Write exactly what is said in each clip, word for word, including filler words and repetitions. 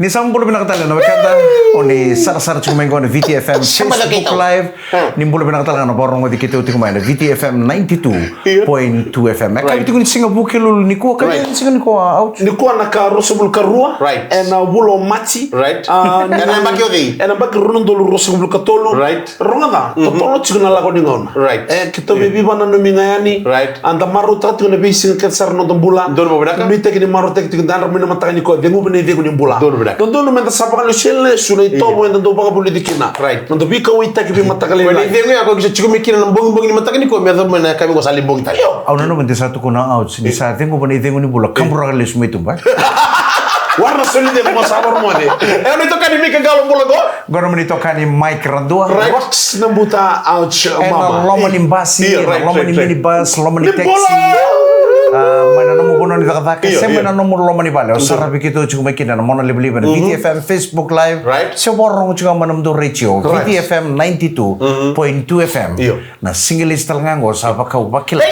Ni sa bula vinaka tale na wekada, o ni sarasara tiko mai qo na V T F M Facebook Live. Ni bula vinaka tale ga na vakarogoci keitou tiko mai na V T F M ninety-two point two F M. E ka tiko ni siga Vukelulu nikua, ka ni siga nikua, ouch. Nikua na ka ruasagavulu ka rua, ena vula o Maji. Ena baki o cei? Ena baki rua na udolu ruasagavulu ka tolu. Rogoca, totolo tiko na lako ni gauna. E, keitou veivananumi ga yani. A da marautaka tiko na veisiga kece sara na noda bula. Nuitaki ni marautaki tiko, da yadra mai na mataka nikua, ceguva na icegu ni bula. Dodonu meda sa vakalesuya lesu na itovo eda dau vakavulici kina. Noda veikauwaitaki veimataka lailai. Na icegu ya ko kisa tiko mai kina na bogibogi ni mataka nikua, me yacova mai na yakavi ko sa lai bogi tale. Au nanuma de sa tukuna, ouch, ni sa ceguva na icegu ni bula, kaburaka lesu mai tuba. Wara na soli cegu mo sa vara moce. E, o ni tokani Mika Qalo, bula qo. Qo na mani tokani Mike Radua. Rocks na buta, ouch, mama. Ena loma ni basi, ena loma ni minibus, loma ni taxi. Mai na nomu vanua ni cakacaka, se mai na nomu loma ni vale. O saravi keitou tiko mai kina na mona livaliva na V T F M Facebook Live. Se o vakarorogo tiko ga mai na nomudou retio, V T F M ninety-two point two F M. Na sigaleti tale ga qo sa vakau vakila.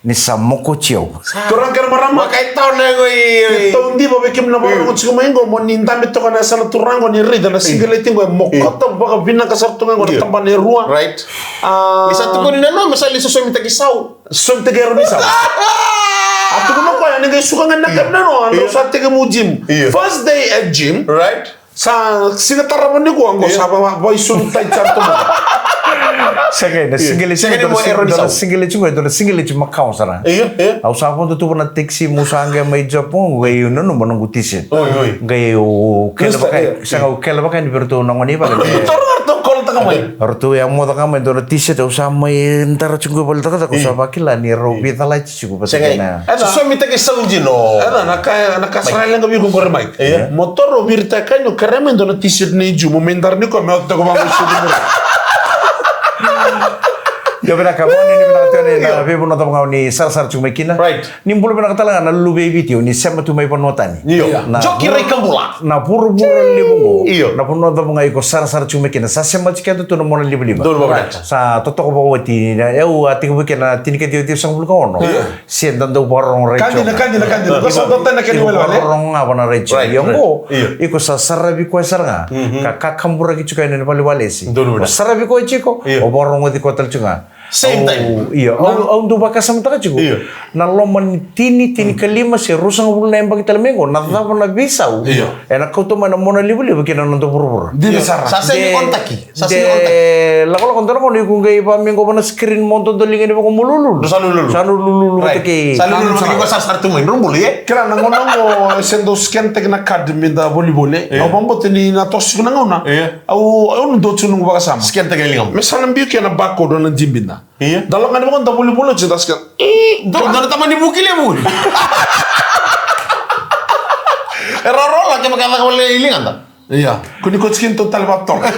Ni sa mokoti au. Turaga kei na marama. Vakaitau na yago i. Keitou diva vei kemuni na vakarogo tiko mai qo, mo ni dabe toka na yasana turaga, ni raica na sigaleti qo e mokota vakavinaka sara tu ga qo na tabana e rua. Ni sa tukuni na noa me sa lai sosomitaki sau. Sosomitaki erau ni sau. A tukuna o koya ni qai suka ga na yakavi na noa, dou sa tekivu gym. First day at gym. Sa siga tarava nikua qo sa va, va, vaisulu tai sara tu ga. Sega, na sigaleti qo e dua na sigaleti makawa sara. Au sa vodo tu va na taxi, meu sa qai mai Japan, qai nanuma noqu t-shirt. Qai au kele vaka, sega, au kele vaka yani vei ratou na gone i vale. Ratou ya moca ga mai dua na t-shirt, au sa mai dara tiko qo i vale cakacaka, au sa vakila ni rau veicalati tiko vata kei na. Sosomitaki sau dina. Eda na ka, na ka sara e leqa vei iko qori, Mike. Mo toro viritaka yani, o kerea mai dua na t-shirt nei Ju, mo mai dara ni koya me o teko vaka mai sucu muri. Io, vinaka, mo ni vinaka tiko ni na veivanua cava ga o ni sarasara tiko mai kina. Ni bula vinaka tale ga na luvei Viti o ni sema tu mai vanua tani. Io. Na Joki Rai Kabula. Na vuravura levu qo. Io. Na vanua cava ga iko sarasara tiko mai kina, sa semati keda tu na mona livaliva. Sa totoka vakaoti, au a tekivu kina na tinikaciwa ciwasagavulu ka ono. Se da dau vakarorogo retio. Ka dina, ka dina, ka dina. Iko sa dau tani na kena iwalewale. Vakarorogo ga vaka na retio. Ia qo, iko sa saravi koya sara ga. Ka kakaburaki tiko yani na valewalesi. O saravi koya tiko, o vakarogoci koya tale tiko ga. Same time. Io, au, au dau vakasamataka tiko. Na loma ni tini, tinikalima se ruasagavulu na yabaki tale mai qo, na cava na veisau ena kauta mai na mona livaliva kina noda vuravura. Dina sara. Sa sega ni ontaki. Sa sega ni ontaki. De lakolako dua na gauna iko qai vamei qo va na screen mo dodoliga ni vakamululu. Sa lululu. Sa lululu vata kei. Sa lululu vata kei ko sa sara tu mai. Drau bula, e? Kila na gauna qo se dau scan taki na card me da volivoli. Au vakabauta ni na toso tiko na gauna. Au, au na dua tiko noqu vakasama. Scan taki na ligamu. Me sa na biu kina na barcode na jibida. Ia. Da lako ga ni vaka da volivoli oti da scan. E, dua na tamani vuki levu. E rorola ke maka caka vale i ligada. Ia. Ko ni ko tsikini tou tale vatoka.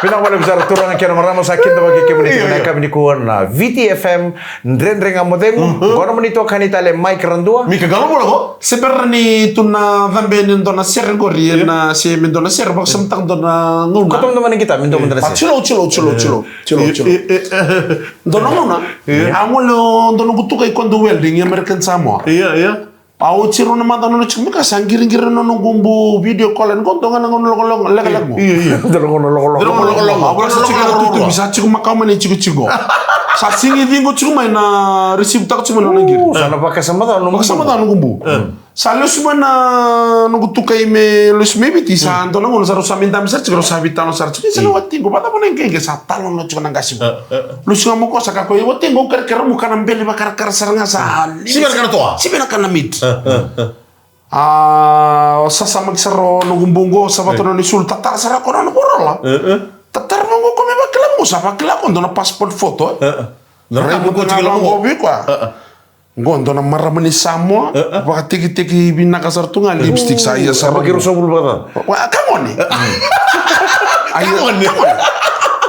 Vinaka vakalevu sara turaga kei na marama, sa kidavaki kemuni tiko na yakavi nikua na V T F M Dredre Ga Mo Cegu. Qo na mani tokani tale Mike Radua. Mika Qalo, bula qo. Se bera ni tu na cabe ni dua na sere qori, ena se me dua na sere, vakasamataka dua na gauna. Koto mada mai na gita, me dua mada na sere. Tilo, tilo, tilo, tilo. Tilo, tilo. Dua na gauna, a gole o dua noqu tuka i kodo welding i American Samoa. Ia, ia. A oti rua na macawa nona tiko mai kea sa qiriqiri na noqu bu video call, qo dua ga na gauna lokoloko, lekaleka qo. Ia, ia. Dua na gauna lokoloko. Dua na gauna lokoloko. Au sa tiko na tutuvi, sa tiko makawa mai na itikotiko. Sa sigi ciqo tiko mai na receive taka tiko mai na nona qiri. Sa na vakasama ca noqu bu. Vakasama ca noqu bu. Sa lesu mai na noqu tukai me lesu mai Viti, sa dua na gauna sa rau sa mai dabe sara tiko, rau sa veitalanoa sara tiko. Isa na watiqu, vacava na iqeqe, sa talanoa tiko na qase qo. Lesu ga mai o koya sa kaya o koya, watiqu, au kerekere mo kana beli vakarakara sara ga sa lili. Sivia na kana toa. Sivia na kana meat. A, sa samaki sara o noqu bu qo, sa vata na nona isulu, tatara sara o koya na nona vorola. Tatara mai o koya me vakila mo, sa vakila o koya dua na passport photo. Rai mo koya tiko vaqo vei koya. Qo dua na marama ni Samoa, vakatekiteki vinaka sara tu ga, lipstick sa ia sara. Vakaruasagavulu vakaca. Wa, ka gone. Ka gone.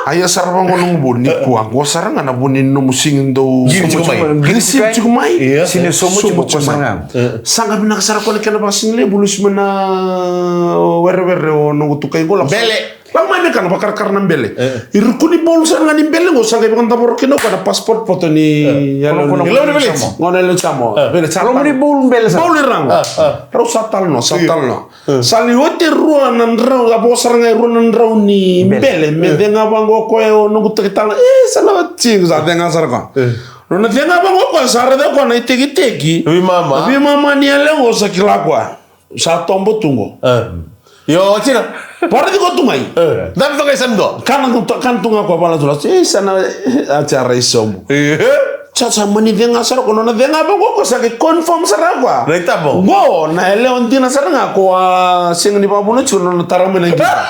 A ia sara vaqo noqu bu nikua, qo sara ga na vu ni nomu sigi dau receive tiko mai. Sini somo tiko mai. Saqa vinaka sara koya na kena vakasigi levu, lesu mai na werewere o noqu tukai qo lako. Bele. Lako mai me kana vakarakara na bele. E. I ruku ni bowl sara ga ni bele qo sa qai vakadavora kina o koya na passport photo ni yalo ni Samoa. Gona yalo ni Samoa. E. Vele sa lomu ni bowl bele sara. Bowl ira qo. Rau sa talanoa, sa talanoa. Sa lai oti e rua na drau, a vo sara ga e rua na drau ni bele. Me cega vaqo o koya o noqu takitala. E, sa na oti, sa cega sara koya. Nona cega vaqo o koya sa raica o koya na itekiteki. Veimama. Veimama ni yalo qo sa kila koya. Sa tobo tu qo. E. Io, oti na. Parati ko tu mai. E. Dabe toka i sa dua. Kana tu, kana tu ga ko vala tu la. E, sa na, a tsa rai sobu. E. Sa, sa mani cega sara ko nona cega vaqo ko sa ke confirm sara ko. Rai tabo. Qo, na yalewa dina sara ga ko a sega ni vavuna tiko nona tara mai na dina.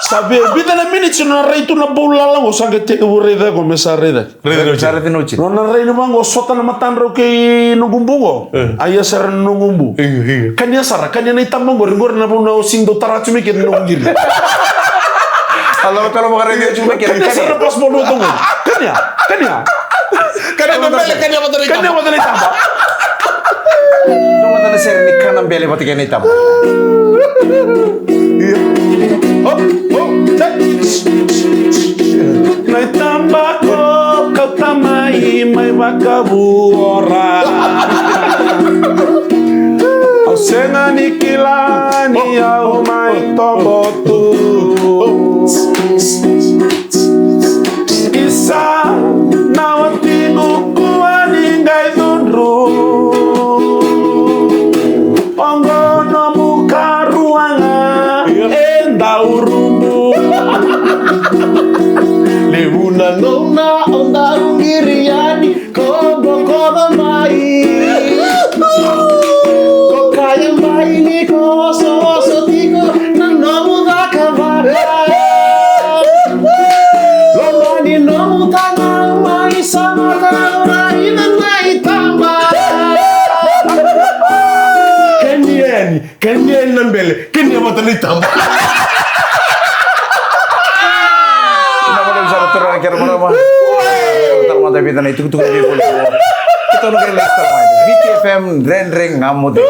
Sa via vica na minutes nona rai tu na bowl lala qo sa ke tekivu raica ko me sa raica. Raica na uci. Sa raica na uci. Nona rai ni vaqo sota na matadrau kei noqu bu qo. E. A ia sara na noqu bu. Io, io. Kania sara, kania na itaba qori, qori na vuna o sega dau tara tu mai kei na noqu qiri. Alo, talo maka rai tu mai kei na kania. Kania sara na passport o toqo. Kania, kania. Kania na bele, kania vata na itaba. Kania vata na itaba. Dua mada na sere ni kana bele vata kei na itaba. Io. Hop, hop, set. Na itaba ko kauta mai, mai vakavuora. Au sega ni kila ni au mai tobo tu. Isa na watiqu kua ni qai cudru. Oqo nomu karua ga e dau rubu. Levu na gauna o dau qiri yani ko bokoca mai. Ko kaya mai ni ko osooso tiko na nomu cakacaka. Lomani nomu tagau mai sa maka ora ina na itaba. Kania yani, kania yani na bele, kania vata na itaba. Vinaka vakalevu sara turaga kei na marama. Tara mada e vica na itukutuku ni veivoli. Keitou na qai lesu tale mai. Viti F M, Dredre Ga Mo Cegu.